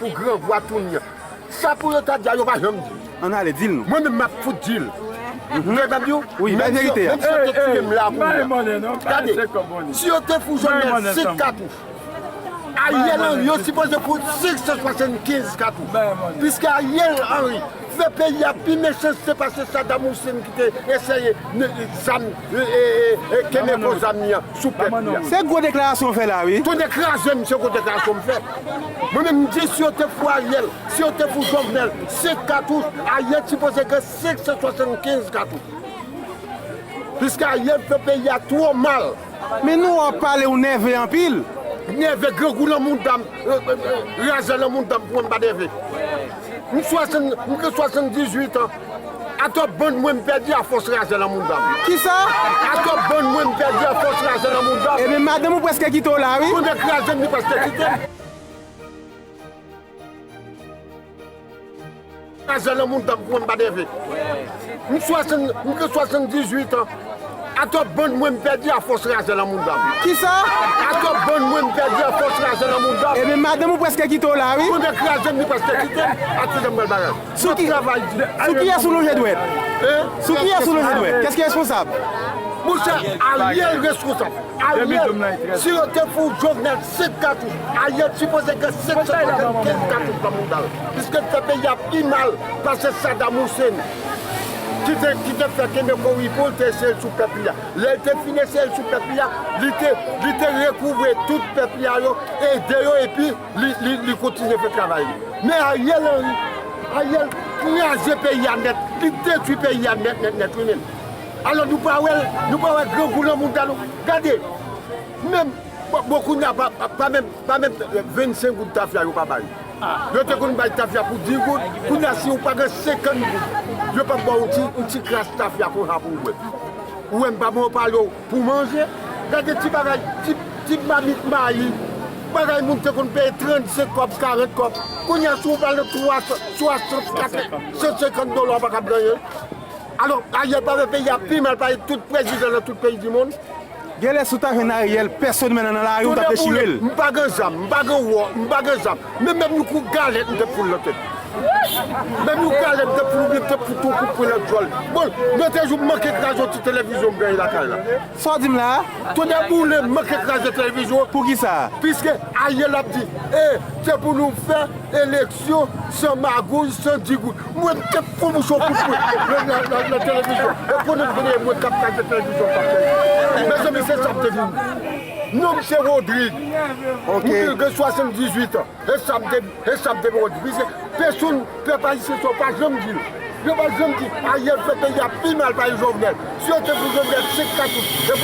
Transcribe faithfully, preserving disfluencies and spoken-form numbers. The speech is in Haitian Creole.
Pou grangou a tounen an. Sa pou yo ta di a, yo pa janm di. Ann ale, di l non. Mwen menm, m ap fout di l. Tande m ap di w? Wi, bay verite a. Menm si yo te tiye m la kounye a. Gade, si yo te fout Jovenel senk katouch, Ariel Henry yo sipoze fout senk san swasannkenz katouch. Piske Ariel Henry fè peyi a pi mechanste pase Saddam Hussein ki te eseye ne- zam, e, e, e, e, kenbe gwo zam li an sou pèp li a. Se gwo deklarasyon w fè la, wi. Tande kraze m, se gwo deklarasyon m fè. Mwen menm, m di si yo te fout Ariel, si yo te fout Jovenel senk katouch, Ariel sipoze gen senk san swasannkenz katouch. Piske Ariel fè peyi a twò mal. Men nou wè w ap pale, ou nève anpil. Nève, grangou nan mouda m, e, e, e, razè nan mouda m, pou mwen m pa nève. M swasann, m gen swasanndizuit an. Atò bann mwen m pèdi afòs razè nan mouda m. Kisa? Atò bann mwen m pèdi afòs razè nan mouda m. Ebyen, madanm ou prèske kite w la, wi. Tande kraze m, li prèske kite m. Razè nan mouda m pou mwen m pa nève. M swasann, m gen swasanndizuit an. Atò bann mwen m pèdi afòs razè nan mouda m. Kisa? Atò bann mwen m pèdi afòs razè nan mouda m. Ebyen, madanm ou prèske kite w la, wi. Tande kraze m, li prèske kite m. Atizan m pral bagay. Sou ki, sou kiyès ou lonje dwèt? Hein? Sou kiyès ou lonje dwèt? Kès ki responsab? Monchè, Ariel responsab. Ariel, si yo te fout Jovenel senk katouch, Ariel sipoze gen senk san swasannkenz katouch nan mouda l. Piske l fè peyi a pi mal pase Saddam Hussein, ki te, ki te fè kenbe kouri pou l te eseye l sou pèp li a. Lè l te fin eseye l sou pèp li a, li te, li te rekouvre tout pèp li a yo, ede yo, epi li, li, li kontinye fè travay li. Men Ariel Henry, Ariel kraze peyi a nèt, li detwi peyi a nèt, nèt, nèt, wi menm. Alò nou pa wè l, nou pa wè grangou nan mouda nou. Gade, menm, bon, bon, kounye a pa, pa, pa menm, pa menm vennsenk goud tafya yo pa bay. Yo te konn bay tafya pou dis goud, kounye a si ou pa gen senkant goud, yo p ap ba w ti, yon ti kras tafya konsa pou w bwè. Ou wè m pa bon pale w pou manje. Gade ti bagay, ti, ti mamit mayi. Bagay moun te konn peye trannsenk kòb, karant kòb. Kounye a si w pale twa san, swasant, katreven, san senkant dola w pa kab genyen. Alò, Ariel pa fè peyi a pi mal pase tout prezidan nan tout peyi di mond. Genlè si w ta jwenn Ariel, pèsonèlman nan lari, ou t ap dechire l. M pa gen zam, m pa gen wò, m pa gen zam. Men menm yon kou galèt m te fout l nan tèt. Menm yon galèt m te fout l, oubyen m te fout yon kout pwen nan djòl. Bon, lòt jou m manke kraze yon ti televizyon m genyen lakay la. Sa w di m la a? Tonnè boule m, manke kraze televizyon. Poukisa? Piske Ariel ap di, e, se pou nou fè eleksyon san magouy, san digout. Mwen, m te fout mouche yon kout pwen nan, nan, nan, nan televizyon. E konnen m konnen mwen k ap kraze televizyon, k ap kraze. Mezanmi, se sa m te vin. Non m se Rodrigue. Ok. M gen swasanndizuit an. E sa m te, e sa m te vin di. Piske pèsonn, pèp ayisyen sa yo pa janm di l. Yo pa janm di, Ariel fè peyi a pi mal pase Jovenel. Si yo te fout Jovenel senk katouch, e